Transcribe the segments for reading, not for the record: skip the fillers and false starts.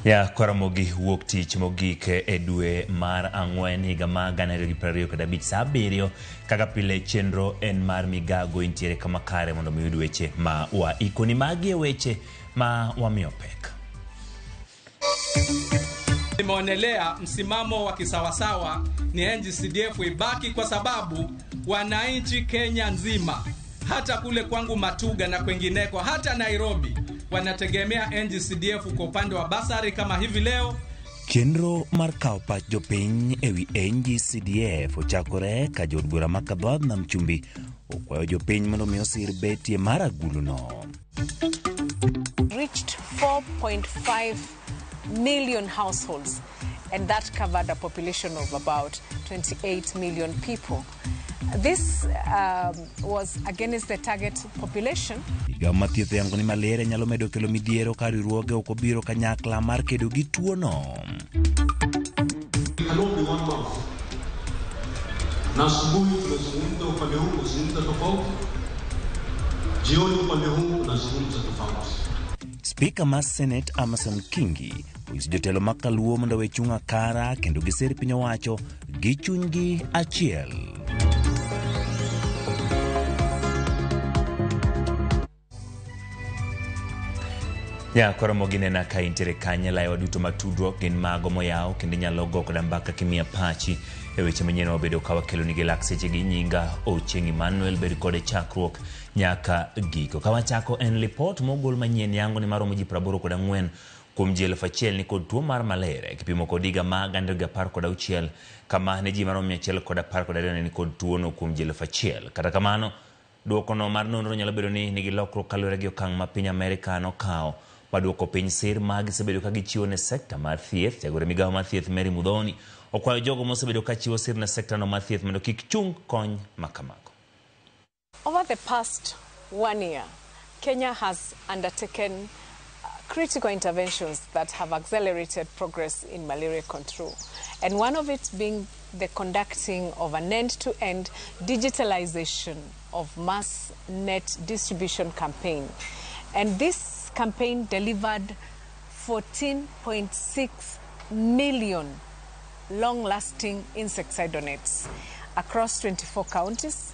Ya Karamogi wuok tich mogik e dwe mar ang'wen higa mar 2025 saa 7 kaka pile chenro en mar migago intiere kama kare mondo mi uyud weche ma wa ikoni. Magi e weche ma wamiyo pek. Nimeonelea msimamo wa kisawasawa ni NGCDF ibaki kwa sababu wananchi Kenya nzima, hata kule kwangu Matuga na kwengineko, hata Nairobi, wanategemea NGCDF kwa upande wa basari kama hivi leo. Chenro mar kawo pach jopiny ewi NGCDF ochakore ka jood bura ma Kadhoth Nam Chumbi okwayo jopiny mondo mi osir betie mar aguluno. Reached 4.5 million households, and that covered a population of about 28 million people. This was against the target population. Migao mar thieth oyango ni malaria nyalo medo kelo midhiero ka riwruoge ok obiro kanyakla mar kedo gi tuono. Cannot be one mouth. Na asubuhi tunazungumza upande huu, unazungumza tofauti. Jioni upande huu unazungumza tofauti. Spika mar Senate Amason Kingi onyiso jotelo ma kaluo mondo owe chung' akara kendo gisir piny owacho gi chunygi achiel. Ya koro moginena ka intiere kanye layo duto matudruok gin mago moyaw kendo inyalo go koda mbaka kimiya pachi e weche manyien wabedo ka wakelo nigi lak seche gi nyinga Ochieng' Emmanuel bed kode chakruok nyaka giko. Ka wachako en lipot mogol manyien yango ni maromo ji 84 kuom ji 1000 ni kod tuo mar malaria kipimo kod higa ma 2016 kama ne ji maromo 112 ne ni kod tuono kuom ji 1000. Kata kamano duokono mar nonro nyalo bedo ni nigi lokruok kaluwore gi okang' ma piny Amerika nokawo ma duoko piny sir ma gisebedo ka gichiwo ne sekta mar thieth. Jagoro e migawo mar thieth Mary Muthoni okwayo jogo mosebedo ka chiwo sir ne sekta no mar thieth mondo kik chung kony ma kamago. Over the past 1 year, Kenya has undertaken critical interventions that have accelerated progress in malaria control, and one of it being the conducting of an end-to-end digitalization of mass net distribution campaign. And this campaign delivered 14.6 million long-lasting insecticide nets across 24 counties,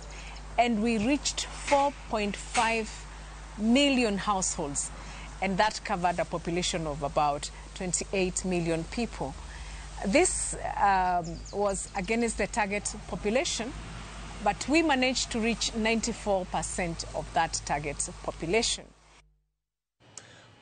and we reached 4.5 million households, and that covered a population of about 28 million people. This was against the target population, but we managed to reach 94% of that target population.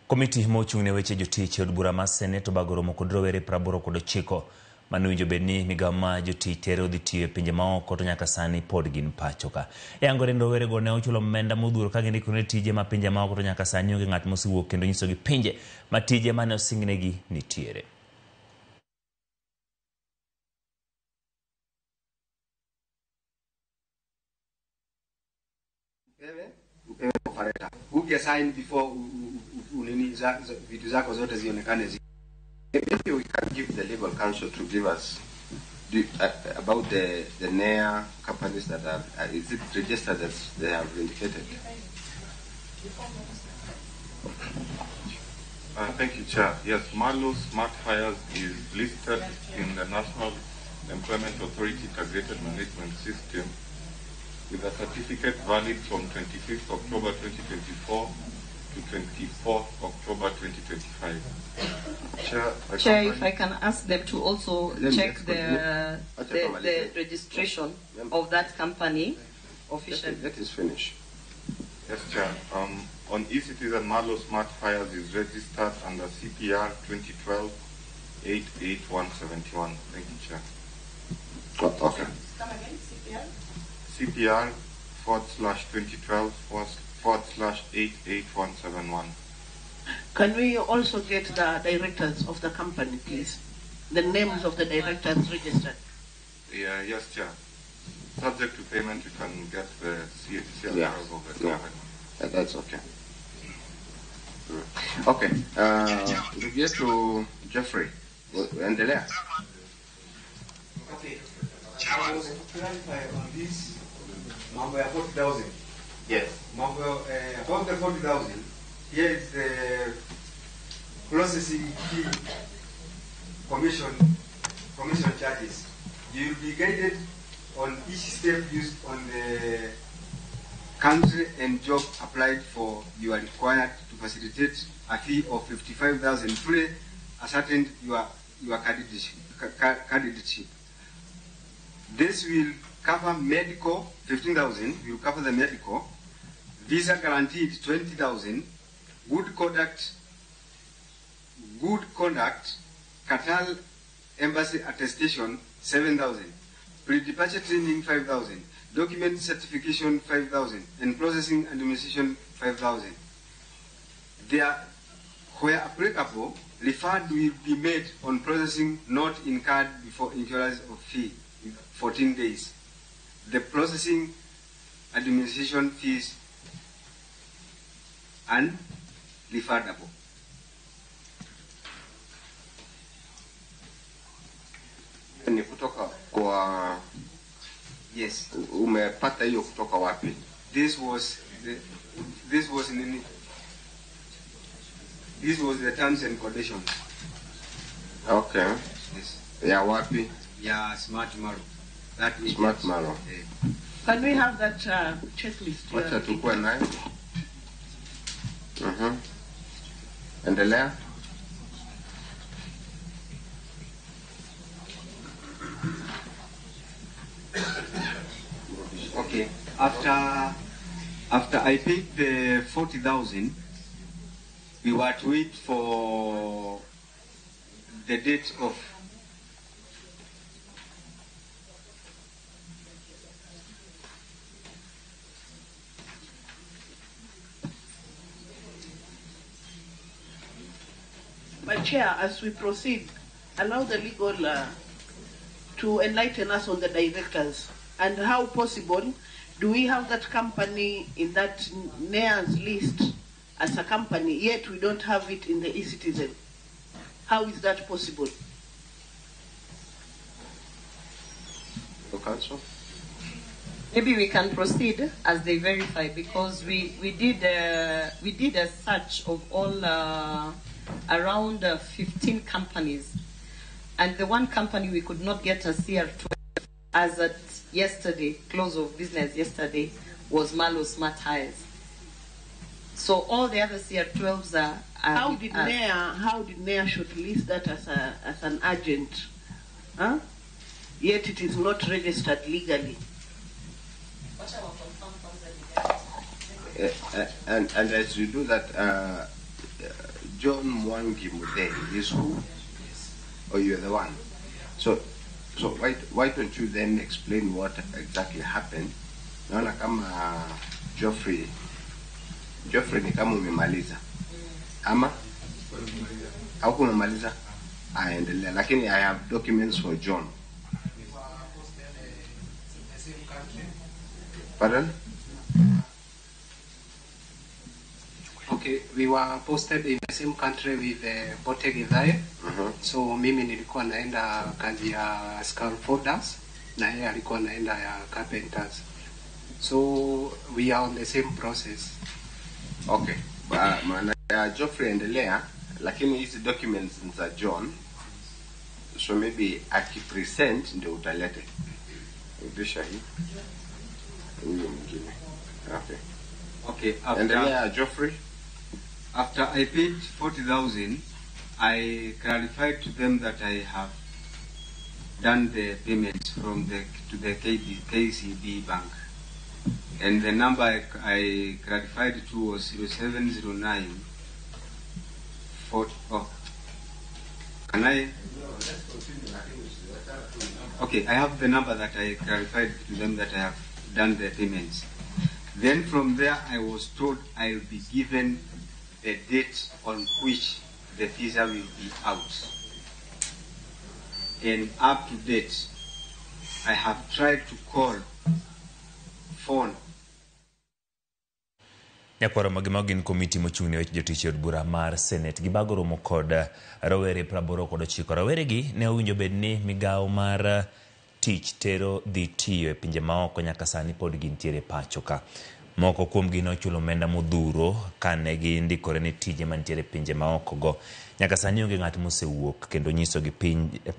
Komiti mochung' ne weche jotich e od bura mar Senate obago romo kod rowere 89 mane owinjo bed ni migawo ma jotich tere odhi tiyo e pinje maoko to nyaka sani pod gin pacho ka. E angore ni rowerego ne ochulo omenda modhuro ka gindikore ne tije ma pinje maoko to nyaka sani onge ng'at mosewuok kendo nyisogi pinje ma tije mane osingnegi nitiere. Sign before unini vitu zako zote zionekane. Maybe we can give the legal counsel to give us about the NEA companies that are is it registered as they have indicated? Thank you, Chair. Yes, Malo Smart Hires is listed in the National Employment Authority Integrated Management System with a certificate valid from 25th October 2024 to 24th October 2025. Chair, Chair, if I can ask them to also check the registration of that company officially. Let us finish. Yes, Chair. On eCitizen, Malo Smart Hires is registered under CPR 2012-88171. Thank you, Chair. Oh, okay. Come again, CPR? CPR /2012/88171. Can we also get the directors of the company, please? The names of the directors registered. Yeah, yes, Chair. Subject to payment, you can get the CRs of the company. Yeah, that's okay. Okay. We get to Jeffrey. Endelea. Okay. I was to clarify on this mambo ya 40,000. Yes. Mambo about the 40,000, here is the processing fee, commission charges. You will be guided on each step used on the country and job applied for. You are required to facilitate a fee of 55,000 fully ascertain your candidateship. This will cover medical, 15,000, will cover the medical, visa guaranteed 20,000, good conduct, Qatar embassy attestation 7,000, pre-departure training 5,000, document certification 5,000, and processing administration 5,000. There, where applicable, refund will be made on processing not incurred before incurrence of fee, 14 days. The processing administration fees and refundable. Ni kutoka kwa... Yes. Umepata hiyo kutoka wapi? This was the terms and conditions. Okay. Yes. Ya wapi? Ya Smart Maro. That is Smart Maro. Yeah. Can we have that checklist? Wacha tukue nayo. Endelea. Okay. After I paid the 40,000, we were to wait for the date of But Chair, as we proceed, allow the legal to enlighten us on the directors and how possible do we have that company in that NEA's list as a company, yet we don't have it in the eCitizen. How is that possible? Council? Maybe we can proceed as they verify, because we did a search of all around 15 companies, and the one company we could not get a CR12 as at yesterday, close of business yesterday, was Malo Smart Hires. So all the other CR12s are How did NEA shortlist that as an agent? Huh? Yet it is not registered legally. And as you do that, John Mwangi Muthee is who? Yes. Oh, you're the one. So why don't you then explain what exactly happened? Naona kama Geoffrey ni kama umemaliza. Ama? Haukumemaliza? Aendelea. Lakini I have documents for John. Pardon? Okay, we were posted in the same country with Bote Githae. So mimi nilikuwa naenda kazi ya scaffolders na yeye alikuwa naenda ya carpenters. So we are on the same process. Okay. Maana ya Geoffrey endelea, lakini hizi documents ni za John. So maybe akipresent ndio utalete. Rudisha hii. Huyo mwingine. Okay. Okay, endelea Geoffrey. After I paid 40,000, I clarified to them that I have done the payments from the to the KCB bank, and the number I clarified to was 0709 4. Oh, can I? Okay, I have the number that I clarified to them that I have done the payments. Then from there, I was told I will be given the date on which the visa will be out. And up to date, I have tried to call, phone. Nyakwaro magima gin komiti mochung' ne weche jotich e od bura mar Senate gibago romo kod rowere 89. Rowere gi ne owinjo bed ni migawo mar tich tero dhi tiyo e pinje maoko nyaka sani pod gintiere pacho ka. Moko kuomgi nochulo omenda modhuro kane gindikore ne tije mantiere e pinje maoko go. Nyaka sani onge ng'at mosewuok kendo nyisogi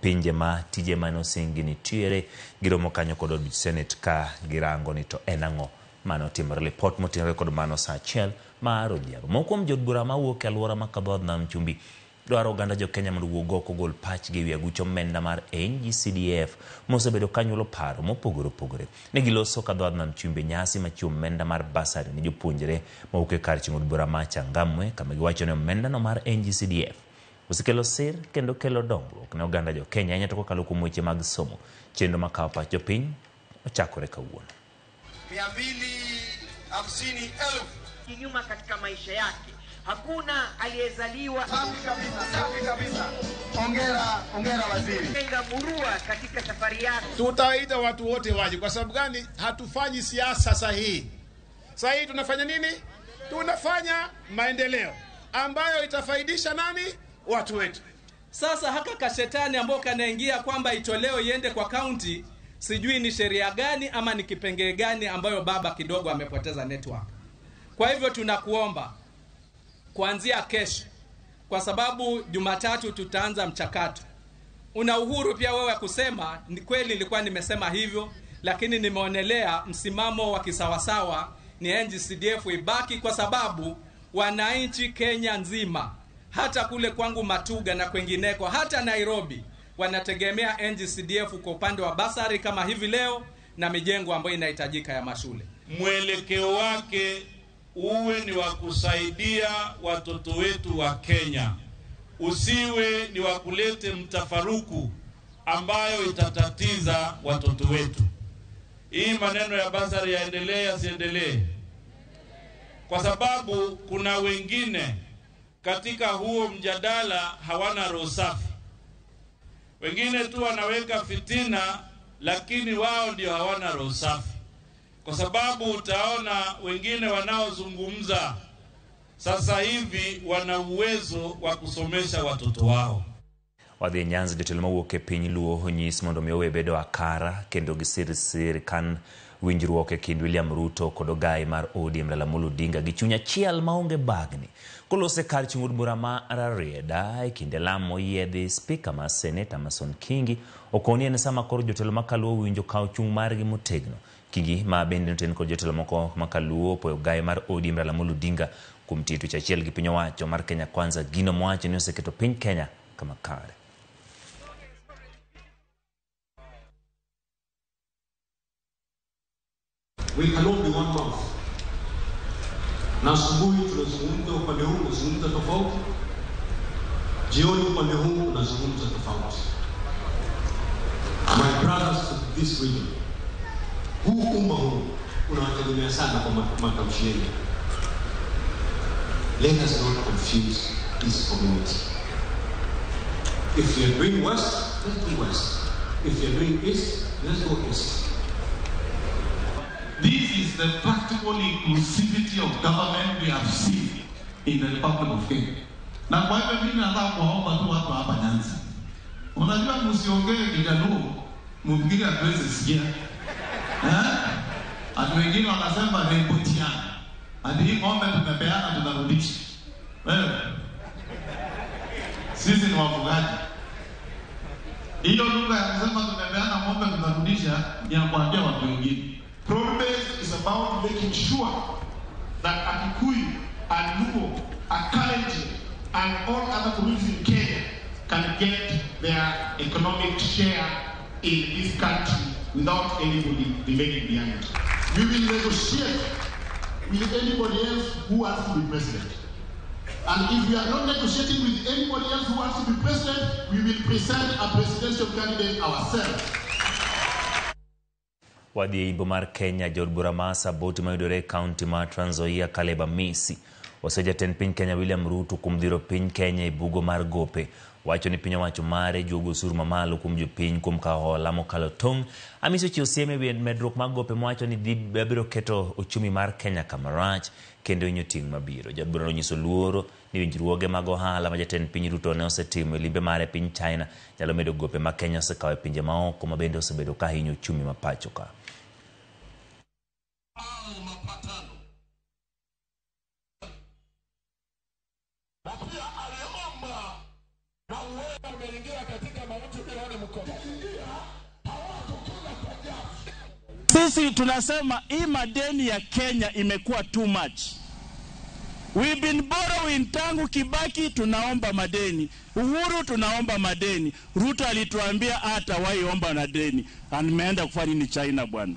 pinje ma tije mane osingi nitiere. Giromo kanyo kod od Senate ka girango ni to en ang'o mane otimore. Lipot motenore kod mano saa 1 mar odhiambo. Moko kuom jood bura mawuok e alwora ma Kadhodh Nam Chumbi dwaro oganda jo Kenya mondo owuog oko ogol pachgi ewi aguch omenda mar NGCDF mosebedo ka nyuolo paro mopogore opogore. Ne giloso Kadhodh Nam Chumbi e nyasi machiwo omenda mar basari ne jopuonjre mawuok e kar chung' od bura ma Changamwe kama giwacho ni omendano mar NGCDF osekelo sir kendo kelo dongruok ne oganda jo Kenya ahinya to kokalo kuom weche mag somo. Chenro makawo pach jopiny ochakore kawuono. 250,000 kinyuma katika maisha yake. Hakuna aliyezaliwa Safi kabisa, safi kabisa. Hongera, hongera waziri. Tenga murua katika safari yake. Tutaita watu wote waje. Kwa sababu gani? Hatufanyi siasa sahihi. Sahihi tunafanya nini? Tunafanya maendeleo ambayo itafaidisha nani? Watu wetu. Sasa haka kashetani ambao kanaingia kwamba itolewe iende kwa kaunti, sijui ni sheria gani ama ni kipengee gani ambayo baba kidogo amepoteza network. Kwa hivyo tunakuomba kuanzia kesho, kwa sababu Jumatatu tutaanza mchakato. Una uhuru pia wewe kusema ni kweli nilikuwa nimesema hivyo, lakini nimeonelea msimamo wa kisawasawa ni NGCDF ibaki, kwa sababu wananchi Kenya nzima, hata kule kwangu Matuga na kwengineko, hata Nairobi, wanategemea NGCDF kwa upande wa basari kama hivi leo na mijengo ambayo inahitajika ya mashule. Mwelekeo wake uwe ni wa kusaidia watoto wetu wa Kenya, usiwe ni wa kulete mtafaruku ambayo itatatiza watoto wetu. Hii maneno ya basari yaendelee yasiendelee? Kwa sababu kuna wengine katika huo mjadala hawana roho safi. Wengine tu wanaweka fitina, lakini wao ndio hawana roho safi. Kwa sababu utaona wengine wanaozungumza sasa hivi wana uwezo wa kusomesha watoto wao. Wadhi Nyanza, jotelo mawuok e piny Luo onyis mondo mi owe bedo akara kendo gisir sirkand winjruok e kind William Ruto kod ogai mar ODM Raila Amolo Odinga gi chuny achiel maonge bagni. Kolose kar chung' od bura ma Rarieda e kinde lamo yiedhi, spika mar Senate Amason Kingi okoni en sama koro jotelo makaluo owinjo kawo chung' margi motegno. Kingi ma bende noten kod jotelo moko makaluo opoyo ogai mar ODM Raila Amolo Odinga kuom tiyo tich achiel gi piny owacho mar Kenya Kwanza, gino mowacho ni oseketo piny Kenya kama kare. We cannot be one mouth. Na asubuhi tunazungumza upande huu, unazungumza tofauti. Jioni upande huu unazungumza tofauti. My brothers of this region, huu umma huu unawategemea sana kwa matamshi yenu. Let us not confuse this community. If you are doing west, let's do west. If you are doing east, let's go east. This is the practical inclusivity of government we have seen in the Republic of Kenya. Na kwa hivyo mimi nataka kuwaomba tu watu hapa Nyanza. Unajua msiongee Kijaluo, mfikiri hatuwezi sikia. Watu wengine wanasema repotiana. Hadi hii ng'ombe tumepeana tunarudisha. Wewe. Sisi ni wafugaji. Hiyo lugha ya kusema tumepeana ng'ombe tunarudisha ni ya kuambia watu wengine. Broad-based is about making sure that a Kikuyu, a Luo, a Kalenjin, and all other communities in Kenya can get their economic share in this country without anybody remaining behind. We will negotiate with anybody else who wants to be president. And if we are not negotiating with anybody else who wants to be president, we will present a presidential candidate ourselves. Wadhi e imbo mar Kenya, jood bura ma Saboti mayudore e kaunti ma Trans Nzoia Caleb Amisi oseyo jatend piny Kenya William Ruto kuom dhiro piny Kenya e bugo mar gope. Wacho ni piny owacho mare juogo osuru mamalo kuom jopiny kuom kawo hola mokalo tong'. Amisi ochiwo siem e wi medruok mag gope mowacho ni biro keto uchumi mar Kenya kama rach kendo hinyo ting' mabiro. Jaod burano onyiso luoro ni winjruoge mag ohala ma jatend piny Ruto ne osetimo e limbe mare e piny China nyalo medo gope ma Kenya osekawo e pinje maoko ma bende osebedo ka hinyo uchumi ma pacho ka. Sisi tunasema hii madeni ya Kenya imekuwa too much. We've been borrowing tangu Kibaki, tunaomba madeni. Uhuru tunaomba madeni. Ruto alituambia hatawahi omba na deni. Ameenda kufanya nini China bwana?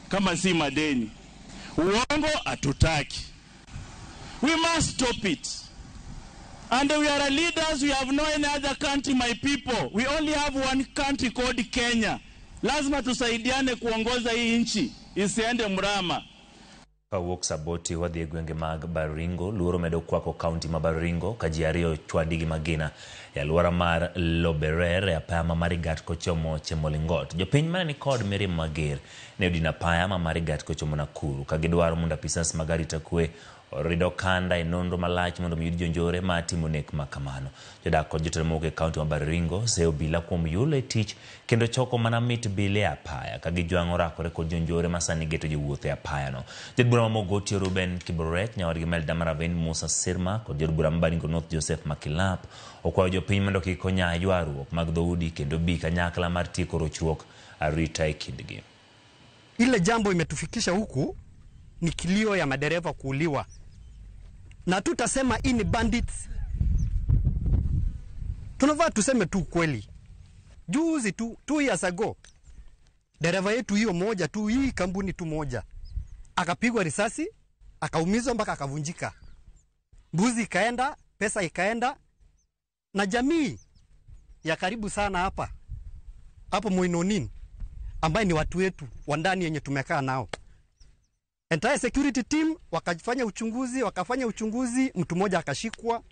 Kama si madeni. Uongo hatutaki. We must stop it. And we are leaders, we have no any other country, my people. We only have one country called Kenya. Lazima tusaidiane kuongoza hii nchi isiende mrama. Kawuok Saboti wadhi e gwenge mag Baringo, luoro medo kwako kaunti ma Baringo ka ji ariyo ochwadi gi magina e alwora mar Loberer e apaya ma Marigat kochomo Chemolingot. Jopiny mane nikod mirima mager ne odino apaya ma Marigat kochomo Nakuru ka gidwaro mondo apisas mag arita kwe orid okanda e nonro malach mondo mi yud jonjore ma timo nek ma kamano. Jodak kod jotelo mowuok e kaunti ma Baringo seyo obila kuom yulo e tich kendo choko mana mit bile e apaya ka gijwang'o rakore kod jonjore ma sani geto jowuoth e apayano. Jaod bura ma Mogotio Ruben Kiborek, nyawadgi Melda Maravin Musa Sirma kod jaod bura ma Baringo North Joseph Makilap okwayo jopiny mondo kik onya ywaruok mag dhoudi kendo bi kanyakla mar tieko rochruok arita e kindgi. Ile jambo imetufikisha huku ni kilio ya madereva kuuliwa, na tutasema hii ni bandits. Tunavaa tuseme tu kweli. Juzi tu 2 years ago, dereva yetu hiyo moja tu, hii kampuni tu moja, akapigwa risasi, akaumizwa mpaka akavunjika. Mbuzi ikaenda, pesa ikaenda, na jamii ya karibu sana hapa hapo Moinonin, ambaye ni watu wetu wa ndani yenye tumekaa nao. Entire security team wakafanya uchunguzi, mtu mmoja akashikwa,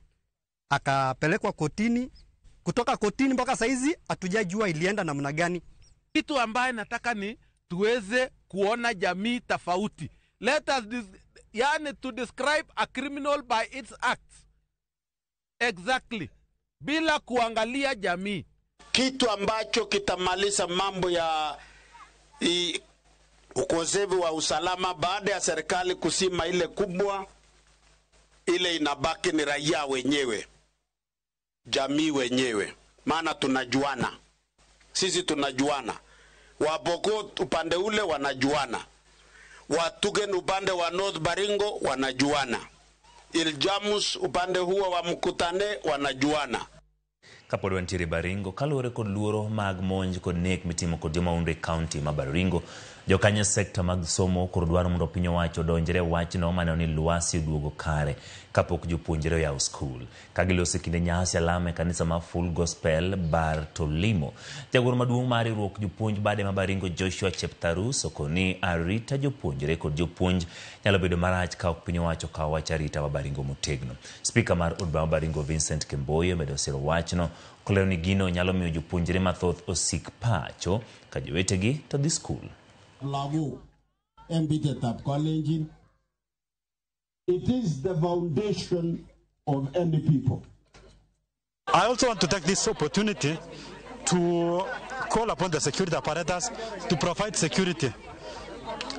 akapelekwa kotini. Kutoka kotini mpaka saizi hatujajua ilienda namna gani. Kitu ambaye nataka ni tuweze kuona jamii tofauti. Let us yani to describe a criminal by its acts. Exactly. Bila kuangalia jamii. Kitu ambacho kitamaliza mambo ya ukosefu wa usalama baada ya serikali kusima ile kubwa, ile inabaki ni raia wenyewe, jamii wenyewe. Maana tunajuana. Sisi tunajuana. Wapokot upande ule wanajuana. Watugen upande wa North Baringo wanajuana. Iljamus upande huo wa Mkutane wanajuana. Kapod wantiere Baringo kaluwore kod luoro mag monj kod nek mitimo kod jomahundu e kaunti ma Baringo. Jokanyo sekta mag somo koro dwaro mondo piny owacho odonjre wachno maneno ni lwasi oduogo kare kapok jopuonjre oyawo skul. Ka giloso e kinde nyasi alama e kanisa ma Full Gospel Bartolimo. Jagoro maduong' mar riwruok jopuonj bade ma Baringo Joshua Cheptarus okoni arita jopuonjre kod jopuonj nyalo bedo marach ka ok piny owacho okawo wach arita ma Baringo motegno. Spika mar od bura ma Baringo Vincent Kemboy omedo siro wachno kolero ni gino nyalo miyo jopuonjre mathoth osik pacho ka jowetegi to dhi skul. Lagu embitetab Kalenjin. It is the foundation of any people. I also want to take this opportunity to call upon the security apparatus to provide security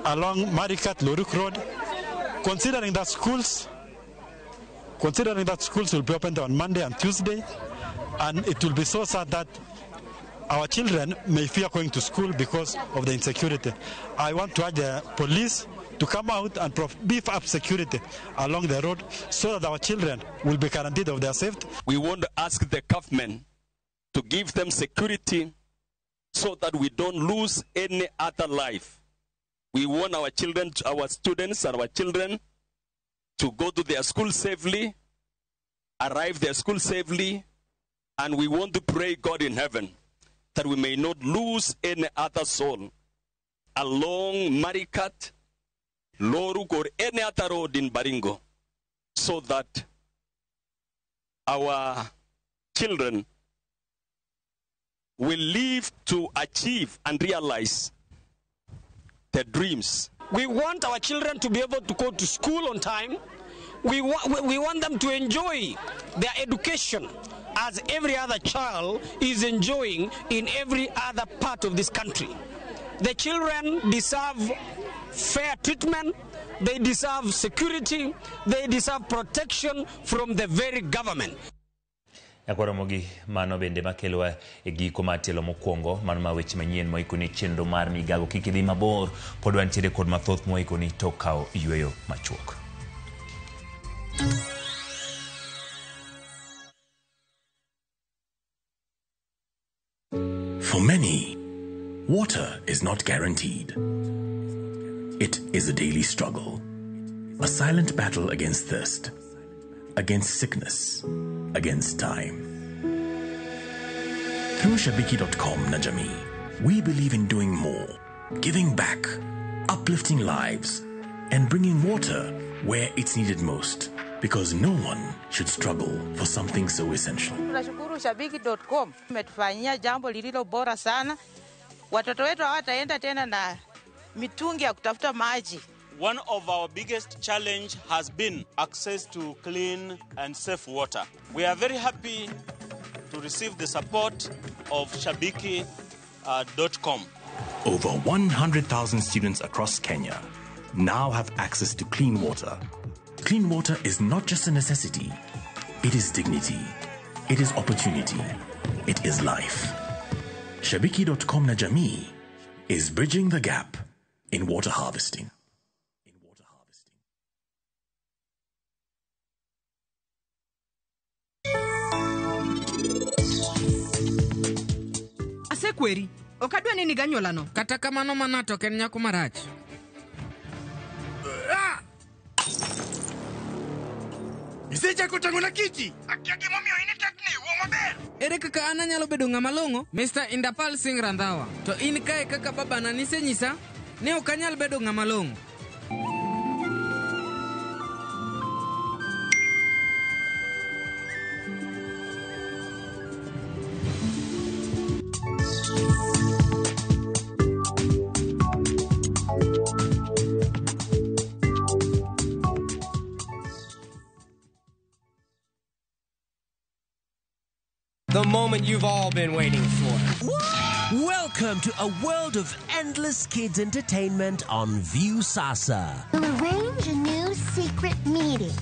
along Marikat Loruk Road, considering that schools will be opened on Monday and Tuesday, and it will be so sad that our children may fear going to school because of the insecurity. I want to urge the police to come out and beef up security along the road so that our children will be guaranteed of their safety. We want to ask the government to give them security so that we don't lose any other life. We want our children, our students and our children to go to their school safely, arrive their school safely, and we want to pray God in heaven that we may not lose any other soul along Marikat, Loruk, or any other road in Baringo, so that our children will live to achieve and realize their dreams. We want our children to be able to go to school on time. We want them to enjoy their education as every other child is enjoying in every other part of this country. The children deserve fair treatment, they deserve security, they deserve protection from the very government. Nyakwaromogi mano bende makelowa e giko mar tielo mokwongo mano ma weche manyien moikoni chenro mar migago. Kik idhi mabor, pod wantiere kod mathoth moikoni to kawo yweyo machuok. For many, water is not guaranteed. It is a daily struggle, a silent battle against thirst, against sickness, against time. Through Shabiki.com Najami, we believe in doing more, giving back, uplifting lives, and bringing water where it's needed most, because no one should struggle for something so essential. Tunashukuru Shabiki.com umetufanyia jambo lililo bora sana. Watoto wetu hawataenda tena na mitungi ya kutafuta maji. One of our biggest challenge has been access to clean and safe water. We are very happy to receive the support of Shabiki.com. Over 100,000 students across Kenya now have access to clean water. Clean water is not just a necessity, it is dignity, it is opportunity, it is life. Shabiki.com na Jamii is bridging the gap in water harvesting. Asekweri, ok adwa ni niganyuolano. Kata kamano mana to ok en nyako marach. Isechako tang'ona kiti. Akia gimomiyo in itetni, wuo maber. Ere kaka an anyalo bedo ng'ama long'o? Mr. Indapal Singh Randhawa. To in kae kaka babana nisenyisa ni ok anyal bedo ng'ama long'o. The moment you've all been waiting for. Welcome to a world of endless kids entertainment on Viusasa. We'll arrange a new secret meeting.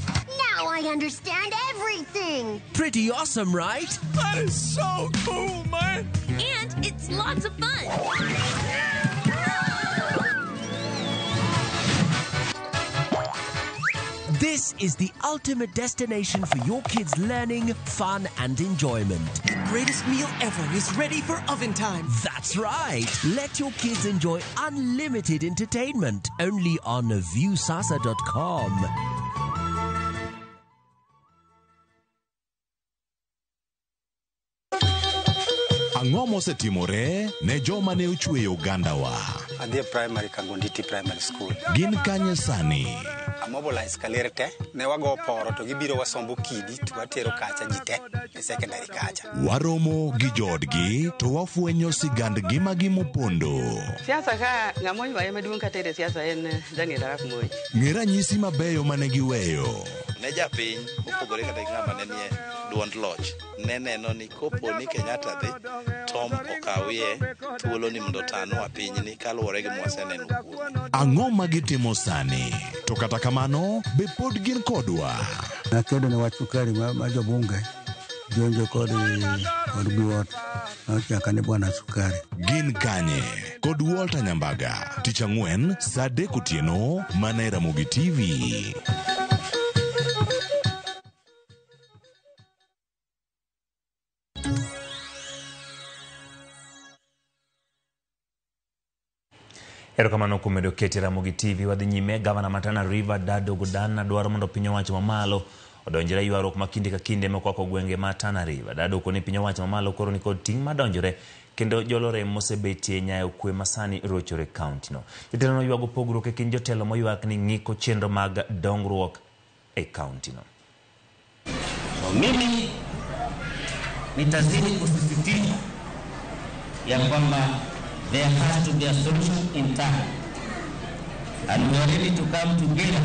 Now I understand everything. Pretty awesome, right? That is so cool, man. And it's lots of fun. This is the ultimate destination for your kids' learning, fun, and enjoyment. The greatest meal ever is ready for oven time. That's right. Let your kids enjoy unlimited entertainment only on Viusasa.com. Ang'o mosetimore ne joma ne ochweyo ogandawa? Adhi e primary Kangonditi Primary School. Gin kanye sani? Amobilize kaler te, ne wago poro to gibiro wasombo kidi to watero kacha ji te e secondary kacha. Waromo gi joodgi to wafwenyo sigand ngimagi mopondo. Siasa ka ng'ama oywaye maduong' katere siasa en Daniel Arap Moi. Ng'e ranyisi mabeyo mane giweyo. Ne japiny mopogore kata gi ng'ama ne nie duond loch ne neno ni kopo ni Kenyatta dhi Tom okawie thuolo ni mondo otanwa pinyni kaluwore gi mwaseneno kuome. Ang'o ma gitimo sani? To kata kamano, be pod gin kodwa? Nakedo ne wach sukari ma jobunge jonjo kod Biwott nochaka ni bwana sukari. Gin kanye? Kod Walter Nyambaga, tich ang'wen saa 3 otieno mana e Ramogi TV. Erokamano kuom medo kete Ramogi TV. Wadhi nyime. Gavana ma Tana River Dado Godana dwaro mondo piny owacho mamalo odonjre e ywaruok ma kinde ka kinde mokwako gwenge ma Tana River. Dado okone piny owacho mamalo koro nikod ting' madonjore kendo jolo rem mosebetie nyayo kwe masani rochore kaunti no. Jatelo no ywago pogruok e kind jotelo moywak ni ng'iko chenro mag dongruok e kaunti no. Mimi nitazidi kusisitiza ya kwamba there has to be a solution in time, and we are ready to come together.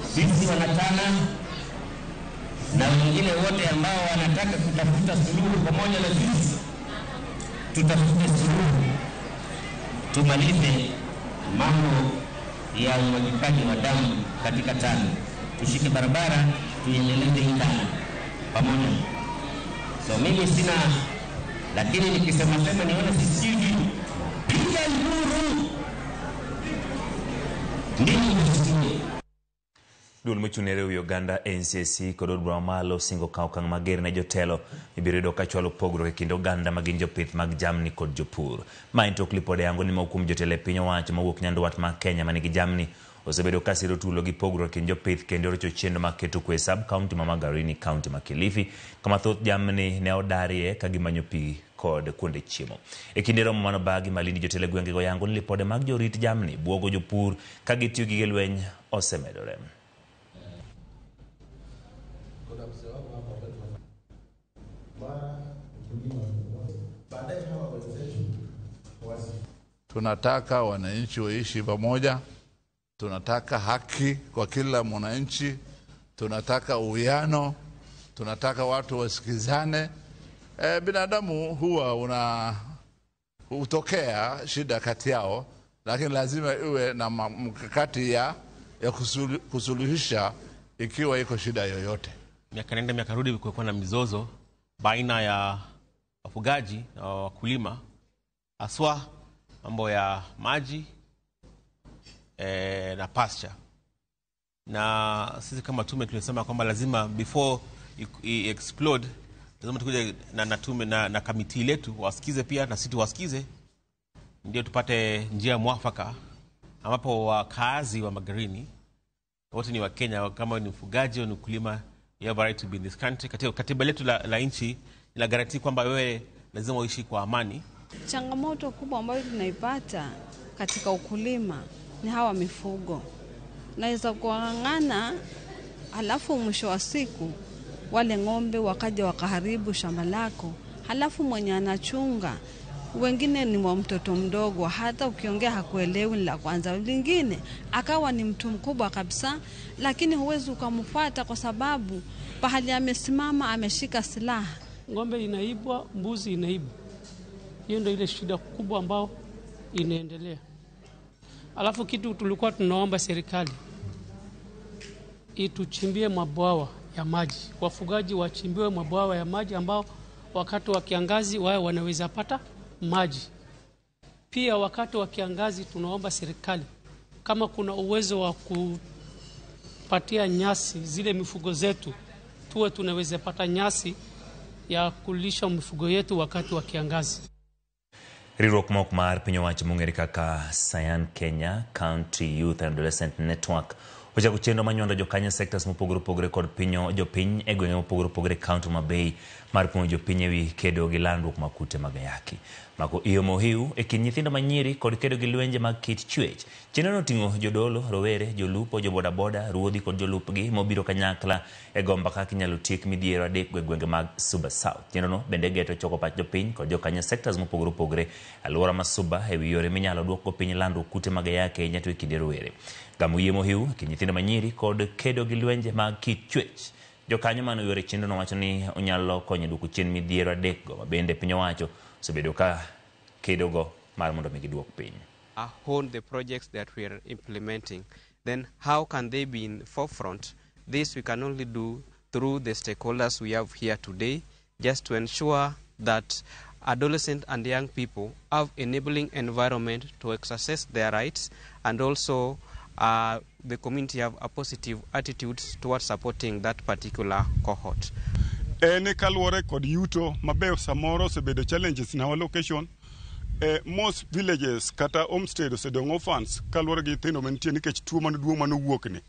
Sisi wanatana na wengine wote ambao wanataka kutafuta suluhu pamoja na sisi, tutafute suluhu, tumalize mambo ya umwagikaji wa damu katika Tana. Tushike barabara, tuiendeleze hii Tana pamoja. So mimi sina, lakini nikisema sema nione sisikii. Piga nduru. Ndivyo tusikie. Duol mochung' ne riwo oganda NCC kod od bura mamalo singo kawo okang' mager ne jotelo ibiro yudo ka chwalo pogruok e kind oganda ma gin jopith mag jamni kod jopur. Ma en tok lipode yango ni moko kuom jotelo e piny owacho mawuok nyandwat mar Kenya manigi jamni osebedo ka siro tulo gi pogruok e kind jopith kendo rocho chenro mar keto kwe e sub county ma Magarini, county ma Kilifi, kama thoth jamni ne odarie ka gimanyo pi kod kuonde chiemo. E kinde romo manobagi Malindi, jotelo e gwengego yango ni lipode mag jorit jamni buogo jopur ka gitiyo gi gige lweny osemedore. Tunataka wananchi waishi pamoja, tunataka haki kwa kila mwananchi, tunataka uwiano, tunataka watu wasikizane. Binadamu huwa una hutokea shida kati yao, lakini lazima iwe na mkakati ya kusuluhisha ikiwa iko shida yoyote. Miaka nenda miaka rudi kulikuwa na mizozo baina ya wafugaji na wakulima, haswa mambo ya maji na pasture. Na sisi kama tume tulisema kwamba lazima before explode lazima tukuje na tume na kamiti letu wasikize pia na sisi tuwasikize, ndio tupate njia mwafaka ambapo wakazi wa Magarini wote ni wa Kenya, kama ni mfugaji au ni mkulima, you have a right to be in this country. Katika katiba letu la nchi ina guarantee kwamba wewe lazima uishi kwa amani. Changamoto kubwa ambayo tunaipata katika ukulima ni hawa mifugo. Naweza kuangana, halafu mwisho wa siku wale ng'ombe wakaja wakaharibu shamba lako, halafu mwenye anachunga wengine ni wa mtoto mdogo, hata ukiongea hakuelewi la kwanza. Lingine akawa ni mtu mkubwa kabisa, lakini huwezi ukamfuata kwa sababu pahali amesimama ameshika silaha. Ng'ombe inaibwa, mbuzi inaibwa. Hiyo ndio ile shida kubwa ambao inaendelea. Alafu kitu tulikuwa tunaomba serikali ituchimbie mabwawa ya maji. Wafugaji wachimbiwe mabwawa ya maji ambao wakati wa kiangazi wao wanaweza pata maji. Pia wakati wa kiangazi tunaomba serikali kama kuna uwezo wa kupatia nyasi zile mifugo zetu, tuwe tunaweza pata nyasi ya kulisha mifugo yetu wakati wa kiangazi. Riwruok mok mar piny owacho mong'ere kaka Cyan Kenya County Youth and Adolescent Network ochako chenro mar nywando jokanyo sectors mopogore opogore kod jopiny e gwenge mopogore opogore e kaunti ma Bay mar puonjo jopiny ewi kedo gi landruok mag kute mag ayaki. Mako iyo mohiu e kind nyithindo manyiri kod kedo gi lwenje mag kit chwech. Chenrono oting'o jodolo, rowere, jolupo, jobodaboda, ruodhi kod jolupgi mobiro kanyakla e gomba kaka inyalo tiek midhiero adek e gwenge mag Suba South. Chenrono bende geto choko pach jopiny kod jokanyo sectors mopogore opogore alwora ma Suba ewi yore minyalo duokgo piny landruok kute mag ayaki ahinya to e kinde rowere. Gamo yie mohiu e kind nyithindo manyiri kod kedo gi lwenje mag kit chwech. Jokanyo mane oyuoro e chenrono wacho ni onyalo konyo e duoko chien midhiero adekgo ma bende piny owacho osebedo ka kedogo mar mondo mi giduok piny. Own the projects that we are implementing, then how can they be in forefront? This we can only do through the stakeholders we have here today, just to ensure that adolescent and young people have enabling environment to exercise their rights, and also the community have a positive attitude towards supporting that particular cohort. En kaluwore kod yuto mabeyo samoro osebedo challenges in our location. Most villages kata homestead osedong' orphans kaluwore gi nyithindo mantie nikech tuo maduong' manowuok ni.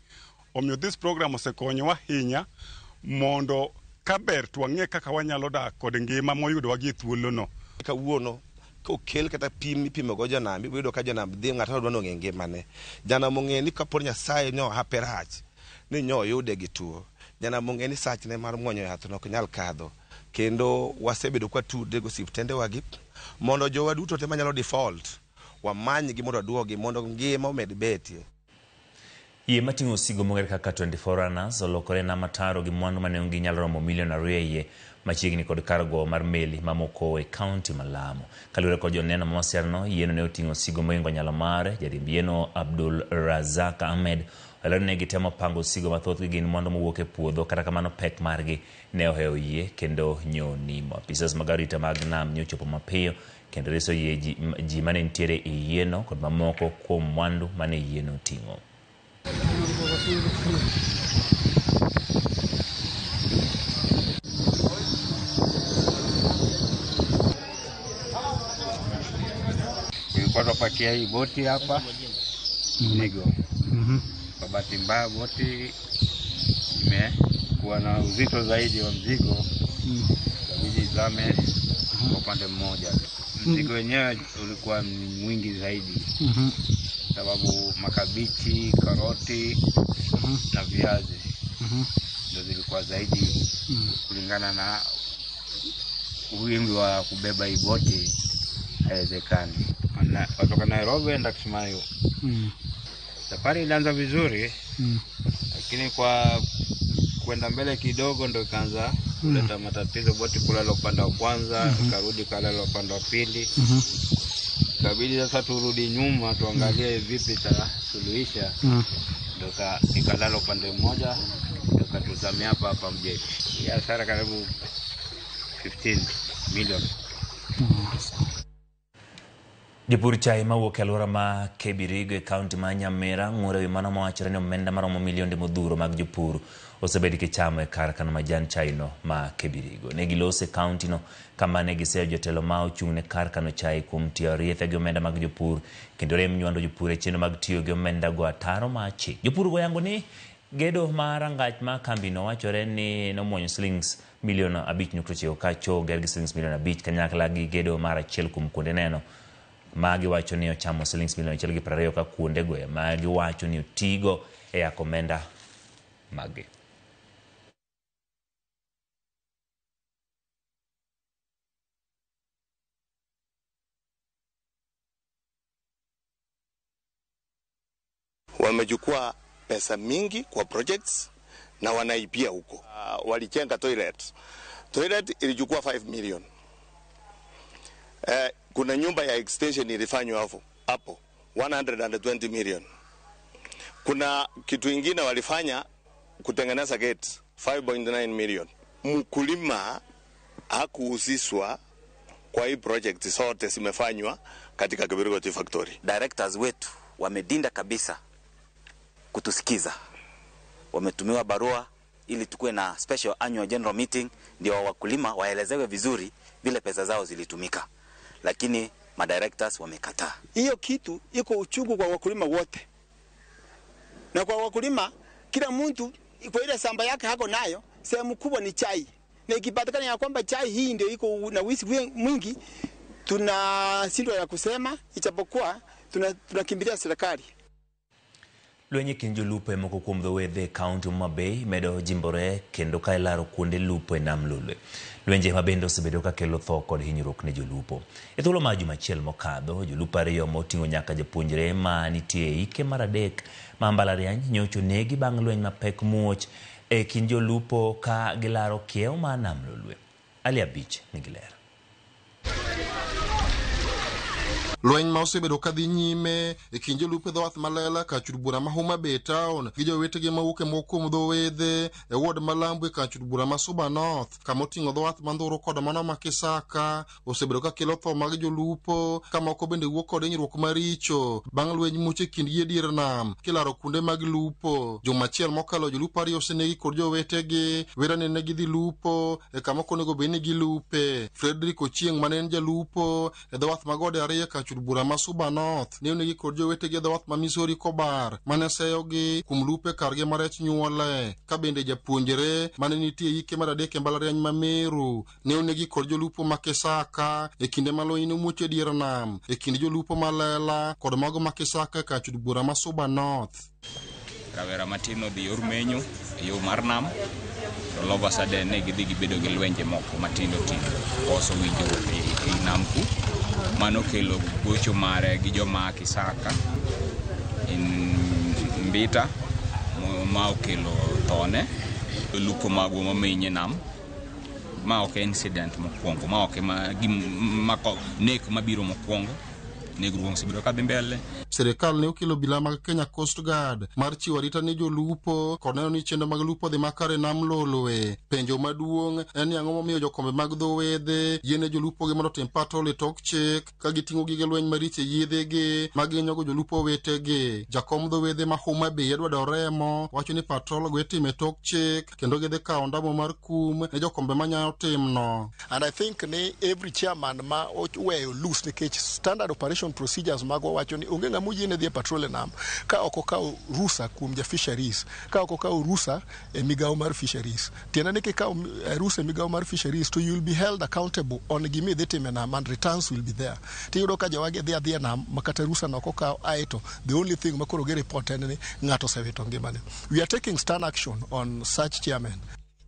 Omiyo this program osekonyowa ahinya mondo kaber to wang'e kaka wanyalo dak kod ngima moyudowa gi e thuolono. Kawuono kokel kata pim mipimo go janam, ibiro yudo ka janam dhi ng'ato dwa nong'e ngimane. Janam ong'e ni kapo ni Nyasaye nyo hape rach ni nyo oyude gi tuo. Janam ong'e ni sachne mar muonyo yath no ok nyal kadho. Kendo wasebedo kwa tudre gi osiptende wagi mondo jowa duto te manyalo default wamanygi mondo waduogi mondo ngima omed betie. Yie mating'o osigo mong'ere kaka 24 Runners olokore nam ataro gi mwandu ma nengogi nyalo romo milion 2 e iye machiegni kod kar gowo mar meli ma Mokowe e kaunti ma Lamu. Kaluwore kod joneno ma masirano, yieno ne oting'o osigo mohingo nyalo mare. Jariemb yieno Abdul Razak Ahmed olero ni ne gitemo pango osigo mathothgi gin mwandu mowuok e puodho, kata kamano pek margi ne ohewo yie kendo nyo nimo. Apisas mag arita mag nam ne ochopo mapiyo kendo reso yie ji mane nitiere e yieno kod mamoko kuom mwandu mane yieno oting'o. Tulikuwa tunapakia hii boti hapa mzigo. Kwa bahati mbaya boti imekuwa na uzito zaidi wa mzigo, ikabidi izame kwa upande mmoja. Mzigo wenyewe ulikuwa mwingi zaidi sababu makabichi, karoti na viazi ndio zilikuwa zaidi kulingana na wingi wa kubeba hii boti haiwezekani. Kutoka Nairobi enda Kismayu. Safari ilianza vizuri, lakini kwa kwenda mbele kidogo ndo ikaanza kuleta matatizo. Boti kulala upande wa kwanza, ikarudi kalala upande wa pili. Ikabidi sasa turudi nyuma tuangalie vipi tutasuluhisha. Ndo ikalala upande mmoja, ndo katuzamia hapa hapa Mjeti. Hasara karibu 15 million. Jopur chai mawuok e alwora ma Kebirigo e kaunti ma Nyamira ng'ur ewi mano mawachore ni omenda maromo milionde modhuro mag jopur osebed kichamo e kar kano majan chai no ma Kebirigo. Ne giloso e kaunti no kama ne giseyo jotelo ma ochung' ne kar kano chai kuom tiyo riethe gi omenda mag jopur kendo rem nywando jopur e chenro mag tiyo gi omenda go ataro mar chik. Jopur go yango ni gedo mar rangach ma kambino wachore ni nomuonyo silings milion 5.9 ka cho ger gi silings milion 5 kanyakla gi gedo mar achiel kuom kuonde neno ma giwacho ni ochamo silings milion 1.20 ka kuonde go ma giwacho ni otigo e yako omenda maggi. Wamechukua pesa mingi kwa projects na wanaipia huko. Walijenga toilet. Toilet ilichukua 5 million. Kuna nyumba ya extension ilifanywa hapo 120 million. Kuna kitu ingine walifanya kutengeneza gate 5.9 million. Mkulima hakuhusishwa kwa hii project zote zimefanywa katika Kebirigo Tea Factory. Directors wetu wamedinda kabisa kutusikiza. Wametumiwa barua ili tukue na special annual general meeting ndio wakulima waelezewe vizuri vile pesa zao zilitumika. Lakini madirectors wamekataa. Hiyo kitu iko uchungu kwa wakulima wote. Na kwa wakulima kila mtu kwa ile samba yake hako nayo, sehemu kubwa ni chai. Na ikipatikana ya kwamba chai hii ndio iko na wizi mwingi, tunashindwa ya kusema, ijapokuwa tunakimbilia serikali. Lweny e kind jolupo e moko kuom dho wedhe e kaunti ma Homa Bay medo jimbore kendo ka ilaro kuonde lupo e nam Lolwe. Lwenje ma bende osebedo ka kelo tho kod hinyruok ne jolupo. E thuolo mar juma achiel mokadho, jolupo ariyo moting'o nyaka japuonjre ma nitie e hike mar 3 ma mbalariany nyocha onegi bang' lweny mapek muoch e kind jolupo ka gilaro kiewo mar nam Lolwe. Ali Abich nigi ler. Lweny ma osebedo ka dhi nyime e kind jolupo e dho wath Malela kar chud bura ma Homa Bay town gi jowetegi mawuok e moko kuom dho wedhe e ward ma Lambu e kar chud bura ma Suba North kama oting'o dho wath ma Ndhuru kod mano ma Kisaka osebedo ka kelo tho mag jolupo ka moko bende wuok kod hinyruok maricho bang' lweny muoch e kindgi e dier nam kilaro kuonde mag lupo. Juma achiel mokalo jolupo ariyo osenegi kod jowetegi wera ni ne gidhi lupo e kama ok onego bed ni gilupe. Frederick Ochieng' mane en jalupo e dho wath ma Gode ariyo e chud bura ma Suba North ne onegi kod jowetegi e dho wath ma Misori Kobar mane seyogi kuom lupe kargi ma rech nyuole. Ka bende japuonjre mane nitie hike mar 3 e mbalariany ma Meru ne onegi kod jolupo ma Kisaka e kinde ma lweny nomuoch e dier nam e kind jolupo ma Lela kod mago ma Kisaka e kar chud bura ma Suba North. Rawera matin odhi yor menyo e yo mar nam to all of a sudden ne gidhi gibedo gi lwenje moko matindo tindo koso winjruok e nam ku. Mano kelo gocho mare gi joma Kisaka in Mbita ma okelo thone. Jolupo magwa mamenyo e nam Ma ok en incident mokwongo, ma ok ema mako nek mabiro mokwongo. Negruok osebedo ka dhi mbele. Sirikal ne okelo obila mag Kenya Coast Guard mar chiwo arita ne jolupo kod neno ni chenro mag lupo dhi makare nam Lolwe. Penjo maduong' en ni ang'o momiyo jokombe mag dho wedhe yiene jolupo gi mondo otim patrol e tok chik ka giting'o gige lweny maricho e yiedhegi ma gihinyogo jolupo wetegi. Jakom dho wedhe ma Homa Bay Edward Oremo wacho ni patrol go itimo e tok chik kendo gidhi kawo ondamo mar kum ne jokombe manyayo timno. And I think ni every chairman ma oweyo loose nikech standard operation procedures magwa wacho ni onge ng'ama oyiene dhi e patrol e nam ka ok okawo rusa kuom ja fisheries, ka ok okawo rusa e migawo mar fisheries. Tiende ni kikawo rusa e migawo mar fisheries to you will be held accountable on gima idhi timo e nam and returns will be there. Tiyudo ka jowagi dhi adhiya e nam ma kata rusa no ok okaw aeto the only thing ma koro gi report en ni ng'ato osewito ngimane. We are taking stern action on such chairmen.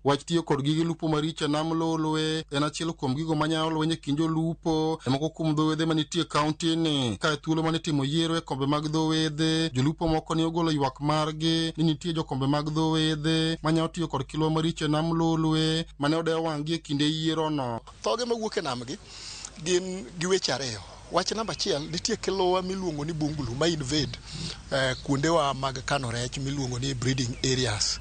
Wach tiyo kod gige lupo maricho e nam Lolwe en achiel kuom gigo manyayo lweny e kind jolupo e moko kuom dho wedhe manitie e kaunti ni. Ka e thuolo mane itimo yiero e kombe mag dho wedhe, jolupo moko ne ogolo ywak margi ni nitie jokombe mag dho wedhe manyayo tiyo kod kilwa maricho e nam Lolwe mane odewo wang'gi e kinde yierono. Thoge mawuok e nam gi gin gi weche ariyo. Wach namba achiel, nitie kiluwa miluongo ni bungulu ma invade kuondewa mag kano rech miluongo ni breeding areas.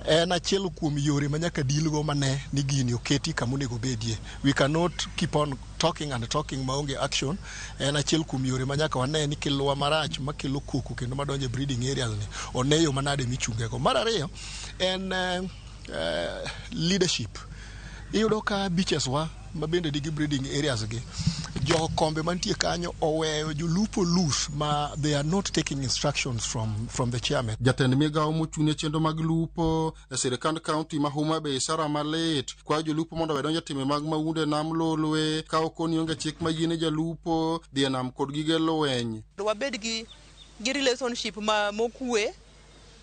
En achiel kuom yore ma nyaka deal go mane ni gini oketi kama onego bedie. We cannot keep on talking and talking maonge action. En achiel kuom yore ma nyaka wane ni kiluwa marach makelo koko kendo madonjo e breeding areas ni one yo manade michungego. Mar ariyo en leadership. Iyudo ka beaches wa mabende nigi breeding areas gi jokombe mantie kanyo oweyo jolupo loose ma they are not taking instructions from the chairman. Jatend migawo mochung' ne chenro mag lupo e sirikand kaunti ma Homa Bay Sara Malit kwayo jolupo mondo owe donjo e timbe mag mahundu e nam Lolwe ka ok ni onge chik mayiene jalupo dhi e nam kod gige lweny. Wabed gi relationship ma mokwe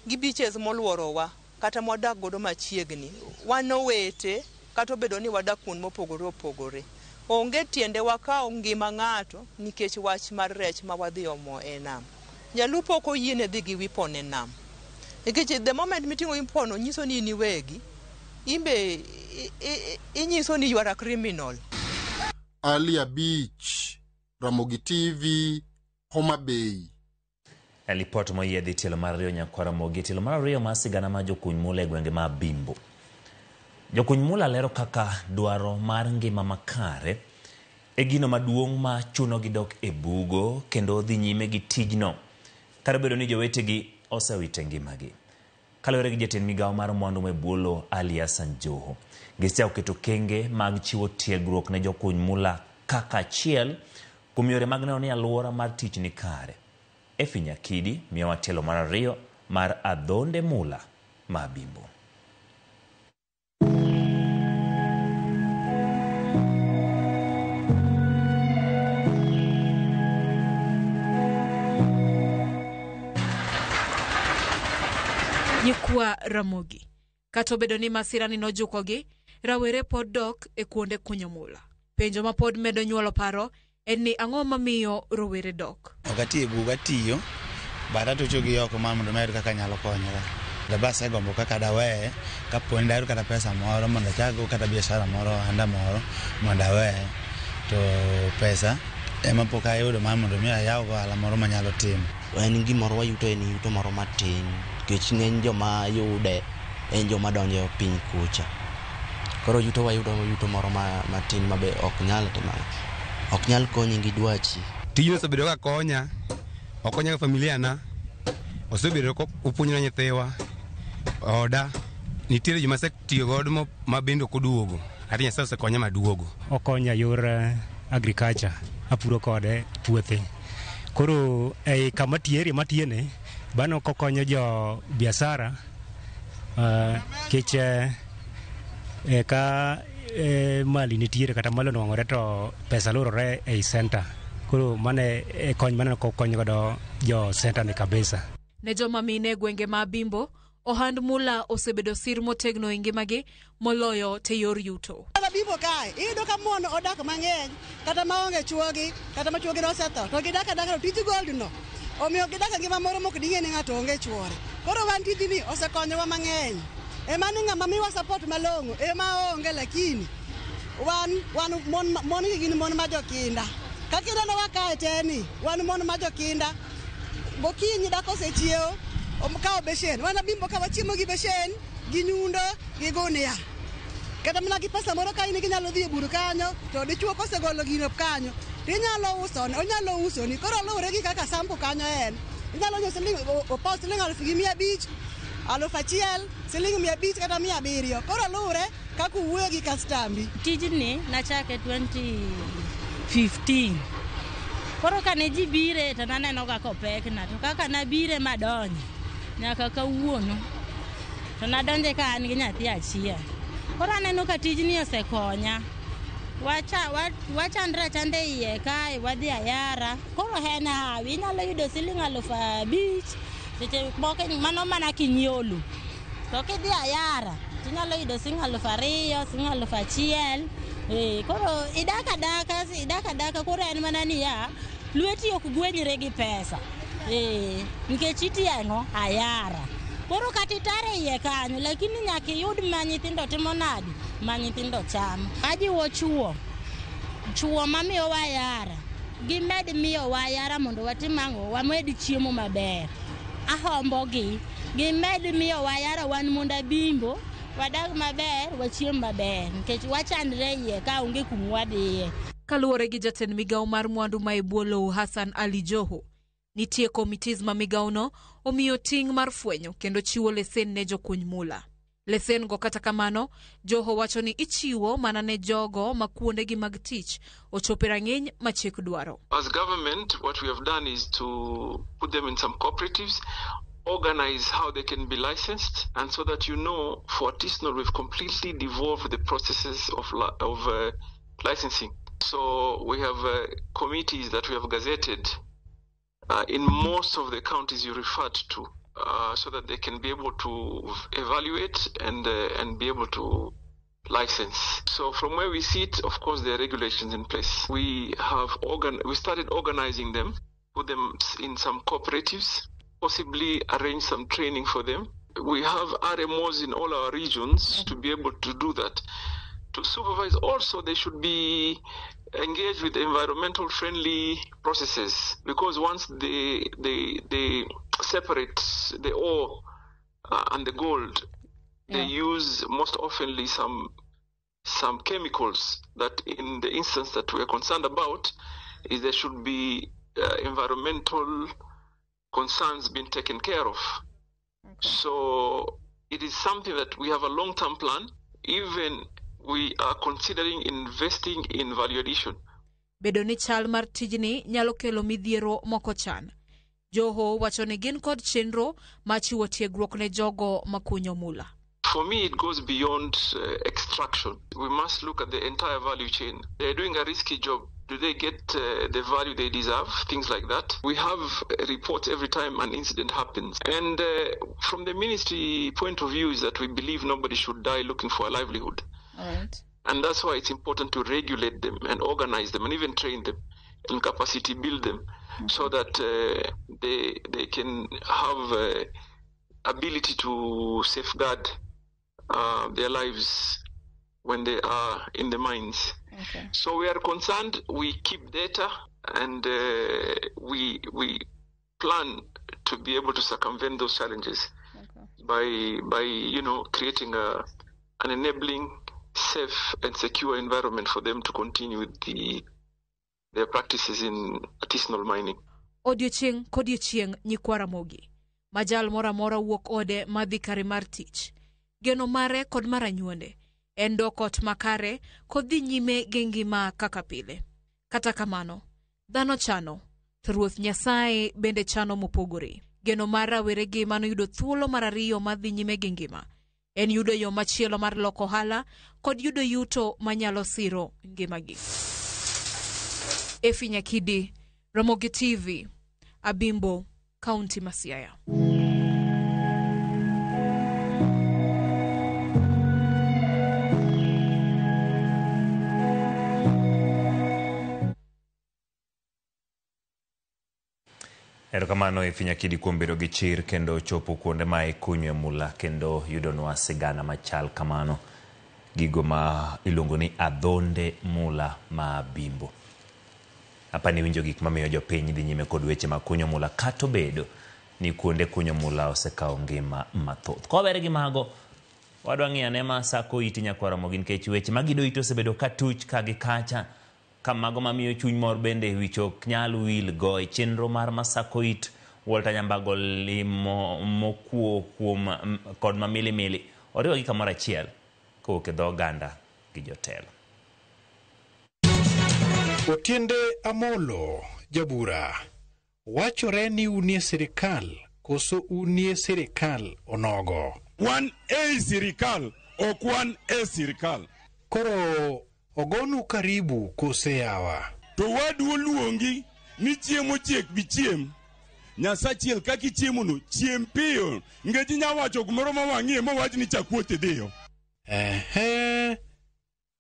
gi beaches moluorowa kata mwadak godo machiegni. Wan owete kata obedo ni wadak kuond mopogore opogore. Onge tiende wakaw ngima ng'ato nikech wach mar rech ma wadhi omo e nam. Jalupo ok oyiene dhi gi weapon e nam. Nikech the moment miting'o weapon nyiso ni in iwegi, imbe inyiso ni you are a criminal. Ali Abich, Ramogi TV, Homa Bay. Lipot moyiedhi tielo mar ariyo nyakwar Ramogi. Tielo mar ariyo mar sigana mar jokuny mula e gwenge ma Bimbo. Jokuny mula lero kaka dwaro mar ngima makare e gino maduong' ma chunogi dok e bugo kendo dhi nyime gi tijno kar obedo ni jowetegi osewito ngimagi. Kaluwore gi jatend migawo mar mwandu ma e bwo lowo Ali Hassan Joho, gisechako keto okenge mag chiwo tiegruok ne jokuny mula kaka achiel kuom yore mag neno ni alwora mar tich ni kare. Efi Nyakidi miyowa tielo mar ariyo mar adhonde mula ma Bimbo. Nyikwa Ramogi. Kata obedo ni masirani nojukogi, rawere pod dok e kuonde kunyo mula. Penjo ma pod medo nyuolo paro en ni ang'o mamiyo rowere dok? Ok ati e bugo atiyo, but atucho gi oko mar mondo mayud kaka anyalo konyora. Be asegombo kaka daweye kapo ni dayud kata pesa moro mondo achak go kata biashara moro ohanda moro mondo aweye. To pesa ema pok ayudo mar mondo mi ayaw go ohala moro manyalo timo. En gimoro wayuto en yuto moro matin nikech ng'eny joma yude en joma donjo e piny kucha. Koro yuto wayudo yuto moro matin mabe ok nyal timo ok nyal konyi gi dwachi. Tijni osebedo ka konya, okonya gi familia na, osebedo kopuonjo nyithiwa, oda. Nitiere joma asetiyo godo ma bende ok oduogo, ati Nyasaye osekonya maduogo. Okonya yor agriculture, apuro kode puothe. Koro ei kama tiye, area matiyene, bano kokonyo jo biashara kech ka mali nitiere kata mali onwang'ore to pesa lurore ei center. Koro mano e kony maneno kokonyo godo jo center ni kabisa. Ne joma mine e gwenge ma Bimbo, ohand mula osebedo sir motegno e ngimagi moloyo te yor yuto. Bimbo kae, iyudo ka mon odak mang'eny kata maonge chuogi, kata ma chuogi nosetho, to gidak adaka to tij gold no. Omiyo gidak e ngima moro mok ding'e ni ng'ato onge chuore. Koro wan tijni osekonyowa mang'eny. Ema ni ng'ama miwa support malong'o ema onge lakini Wan wan mon mon gi gin mon ma jokinda. Kaka inenowa kae te ni, wan mon ma jokinda. Gokinyi dhako osechiewo, okawo beshen. Wan abimbo ka wachiemo gi beshen, gi nyundo, gi gunia. Kata mana gi pesa moro ka in ginyalo dhi e bur kanyo, to dichuo kosegolo gino kanyo, to inyalo usone, onyalo usoni. Koro luwore gi kaka sample kanyo en. Inyalo nyiewo siling opaw siling 1500, 1000, siling 500 kata 700. Koro luwore kaka uwuoyo gi kastambi. Tijni nachake 2015. Koro kane ji bire to naneno ga kopekna, to kaka nabire madonjo nyaka kawuono to nadonje ka an gi nyathi achiel. Koro aneno ka tijni osekonya. Wachandre achanda e iye kae, wadhi ayara. Koro en hawi, inyalo yudo siling 5000, seche moko mano mana kinyiewo lo. To kidhi ayara, tinyalo yudo siling 2000, siling 1000. Koro idak adaka, koro en mana niya, lweti ok gwenyre gi pesa. Nikech itiyo ang'o? Ayara. Koro kata itare iye kanyo, lakini nyaka iyud ma nyithindo timo nadi? Ma nyithindo chamo. Ajiwo chuo mamiyowa ayara, gimed miyowa ayara mondo watim ang'o? Wamed chiemo maber. Ahombogi, gimed miyowa ayara wan mondo abimbo, wadag maber, wachiem maber, nikech wachandre iye ka onge kuma wadhiye. Kaluwore gi jatend migawo mar mwandu ma e bwo lowo Hassan Ali Joho, nitie committees ma migawono omiyo ting' mar fwenyo kendo chiwo lesen ne jokuny mula. Lesen go kata kamano, Joho wacho ni ichiwo mana ne jogo ma kuondegi mag tich ochopo e rang'iny ma chik dwaro. As government, what we have done is to put them in some cooperatives, organize how they can be licensed, and so that you know, for artisanal, we've completely devolved the processes of licensing. So we have committees that we have gazetted in most of the counties you referred to, so that they can be able to evaluate and be able to license. So from where we sit, of course, there are regulations in place. We have we started organizing them, put them in some cooperatives, possibly arrange some training for them. We have RMOs in all our regions to be able to do that. To supervise also, they should be engaged with environmental friendly processes, because once they separate the ore and the gold, they use most oftenly some chemicals that, in the instance that we are concerned about, is there should be environmental concerns being taken care of. Okay. So it is something that we have a long-term plan. Even we are considering investing in value addition. Bedo ni chal mar tijni nyalo kelo midhiero moko chan. Joho wacho ni gin kod chenro ma chiwo tiegruok ne jogo makunyo mula. For me, it goes beyond extraction. We must look at the entire value chain. They're doing a risky job. Do they get the value they deserve? Things like that. We have reports every time an incident happens. And from the ministry point of view is that we believe nobody should die looking for a livelihood. All right. And that's why it's important to regulate them and organize them and even train them and capacity build them, so that they can have ability to safeguard their lives when they are in the mines. Okay. So we are concerned. We keep data and we plan to be able to circumvent those challenges by creating an enabling, safe and secure environment for them to continue with their practices in artisanal mining. Odiochieng' kodiochieng' nyikwa Ramogi. Majal moro amora wuok ode madhi kare mar tich. Geno mare kod mar anyuonde en dok ot makare kod dhi nyime gi ngima kaka pile. Kata kamano, dhano chano, to Ruoth Nyasaye bende chano mopogore. Geno mar raweregi manoyudo thuolo mar ariyo mar dhi nyime gi ngima en yudo yo machielo mar loko ohala kod yudo yuto manyalo siro ngimagi. Efi Nyakidi, Ramogi TV, Abimbo, Kaunti ma Siaya. Erokamano Efi Nyakidi kuom bedo gi chir kendo chopo kuonde ma ikunyo e mula kendo yudonwa sigana machal kamano. gigo ma iluongo ni adhonde mula ma bimbo. Hapa ni winjo gik mamiyo jopiny dhi nyime kod weche mag kunyo mula kata obedo ni kuonde kunyo mula osekawo ngima mathoth. Kowere gi mago, wadwa ng'iyo ane ma sako iti nyakwar Ramogi nikech weche magido iti osebedo ka tuch ka gi kacha ka mago mamiyo chuny mor bende wich ok nyal wil go e chenro mar Masako It. Walter Nyambago limo mokuo kuom kod mamilimili oriwo gi kamoro achiel kowuok e dho oganda gi jotelo. Otiende Amolo, jabura, wachore ni unie sirikal koso unie sirikal onogo? Wan ei sirikal, ok wan e sirikal. Koro ogonu karibu kose yawa? To wadu oluongi ni chiemo chiek bi chiem. Nyasachiel kaka ichiemono, chiem piyo. Nikech inya wacho gimoro ma wang'iye mowach ni chakuoth idhiyo. Ehe,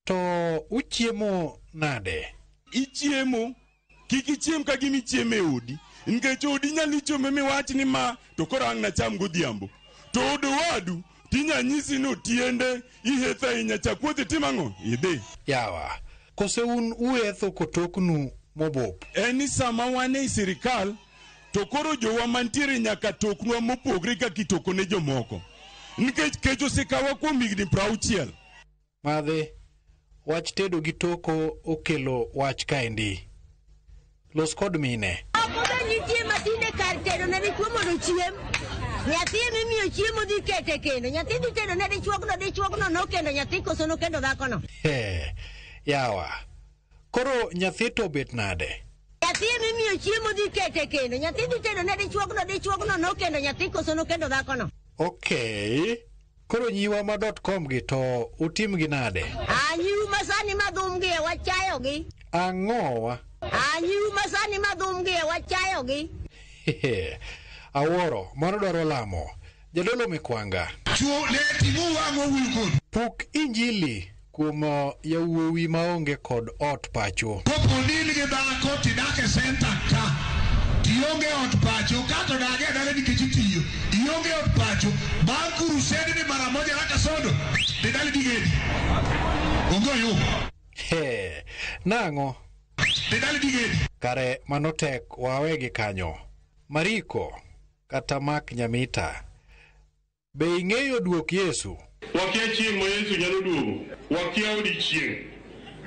to uchiemo nade? Ichiemo, kik ichiem ka gima ichiemo e odi. Nikech odi inyalo chiemo miwach ni ma to koro ang' nacham godhiambo. To od owadu tinya nyisi ni otiende ihetho ahinya chakuoth itim ang'o? Idhi. Yawa, kose un uetho kotoknu mobop? En ni sama wan ei sirikal to koro jowa mantiere nyaka toknwa mopogre kaka itoko ne jomoko. Nikech kech osekawa kuom higni 60. Madhe, wach tedo gi toko okelo wach kaendi. Los kod mine. Obe nitie matinde kar tedo ne dichuo mondo ochiem. Nyathi emimiyo chiemo dhi kete kendo. Nyathi dhi tedo ne dichuogno, dichuogno nokendo nyathi koso nokendo dhakono. He, yawa. Koro nyathi to obet nade? Nyathi emimiyo chiemo dhi kete kendo. Nyathi dhi tedo ne dichuogno, dichuogno nokendo nyathi koso nokendo dhakono. Okay. Koro nyiwa ma .com gi to utim gi nade? Ah, nyiu masani madhum gi e wachayogi. Ang'owa? Ah, nyiu masani madhum gi e wachayogi. Awuoro, mano dwaro lamo. Jadolo Mikwanga. Chuo ne ting'u wang' owil kod. Puk injili kuom yawuowi maonge kod ot pacho. Kopo in gi dhako tidak e senta ka, tionge ot pacho, kato dage adala nikech itiyo, ionge ot pacho, bang' kurusedi ni mara moja kaka sodo, didali digedi. Onge oyugo. He, nang'o? Didali digedi. Kare mano tek wawe gi kanyo. Mariko kata Mark Nyamita. Be ing'eyo duok Yesu? Wakia chieng' ma Yesu nyalo duogo, wakia odiechieng'.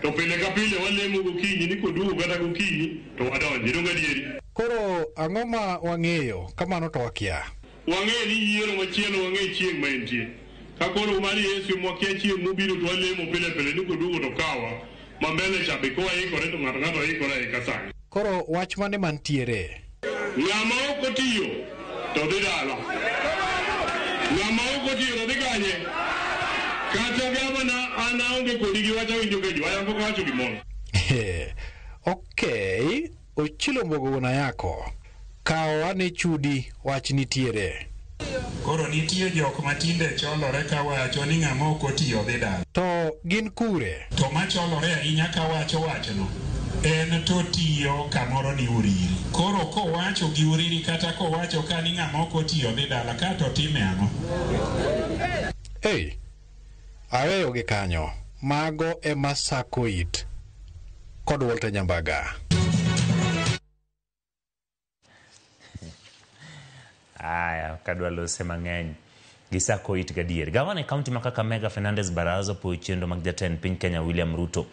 To pile ka pile walemo gokinyi ni koduogo kata gokinyi to wadonji. Donge adieri? Koro ang'o ma wang'eyo kamano to wakia? Wang'eyo ni yiero machielo wang'e chieng' ma entie. Ka koro mar Yesu mwakia chieng' mobiro to walemo pile pile ni koduogo to kawa. Ma mbele cha be kowaikore to ng'ato ng'ato oikore aika sani. Koro wach mane mantiere? Ng'ama ok otiyo to dhi dala. Ng'ama ok otiyo to dhi kanye? Kata gavana an aonge kodi gi wach awinjo ka ji wayango kawacho gimoro. Okay, Ochilo Mbogo wuon Ayako. Kaw ane chudi wach nitiere. Koro nitie jok matinde cholore kawacho ni ng'ama ok otiyo dhi dala. To gin kure? To macholore ahinya kawacho wachno en to tiyo kamoro ni Uriri. Koro kowacho gi Uriri kata kowacho ka ni ng'ama ok otiyo dhi dala ka to time ang'o? Ei, aweyo gi kanyo. Mago ema sako it kod Walter Nyambaga. Aya, kadwa lose mang'eny. Gisako it gadier. Gavana e kaunti ma Kakamega Fernandes Barasa opuoyo chenro mag jatend piny Kenya William Ruto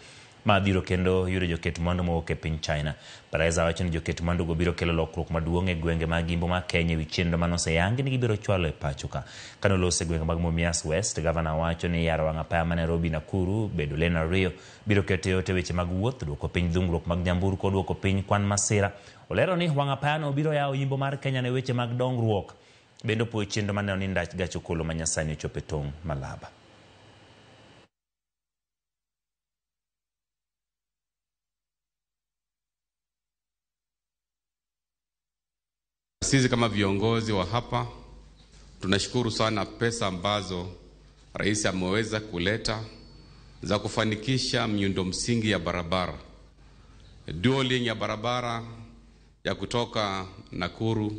ma biro kendo yudo joket mwandu mowuok e piny China. Barasa wacho ni joket mwandu go biro kelo lokruok maduong' e gwenge mag Imbo mar Kenya ewi chenro mane oseyangi ni gibiro chwalo e pacho ka. Kane olose e gwenge mag Mumias West, gavana wacho ni yaro wang' apaya ma Nairobi Nakuru bedo lane ariyo biro keto yot e weche mag wuoth, duoko piny dhungruok mag nyamburko, duoko piny kwan masira. Olero ni wang' apayano biro yawo yimbo mar Kenya ne weche mag dongruok. Bende opuoyo chenro maneno ni ndach gach okolo ma nyasani ochopo e tong' Malaba. Sisi kama viongozi wa hapa tunashukuru sana pesa ambazo rais ameweza kuleta za kufanikisha miundo msingi ya barabara, dualing ya barabara ya kutoka Nakuru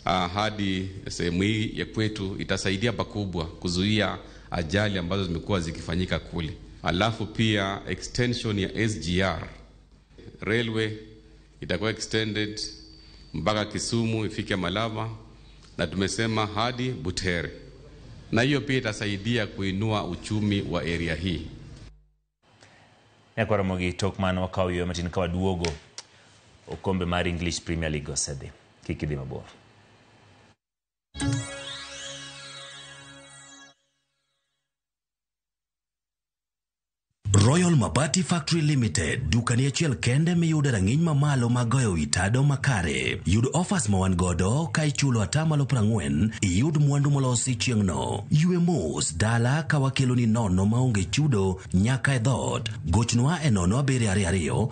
hadi sehemu hii ya kwetu itasaidia pakubwa kuzuia ajali ambazo zimekuwa zikifanyika kule. Alafu pia extension ya SGR railway itakuwa extended mpaka Kisumu ifike Malaba, na tumesema hadi Butere, na hiyo pia itasaidia kuinua uchumi wa area hii. Nyaka Ramogi tok mano wakawo yo matin ka waduogo okombe mar English Premier League osedhi. Kik idhi mabor. Royal Mabati Factory Limited, dukani achiel kende miyude rang'iny mamalo mag goyo wi tado makare. Yud offers ma wan godo ka ichulo atamalo 40, iyud mwandu molosi chieng'no. Ywe mos dala ka wakeloni nono maonge chudo nyaka e dhoot. Gochnwa e 0722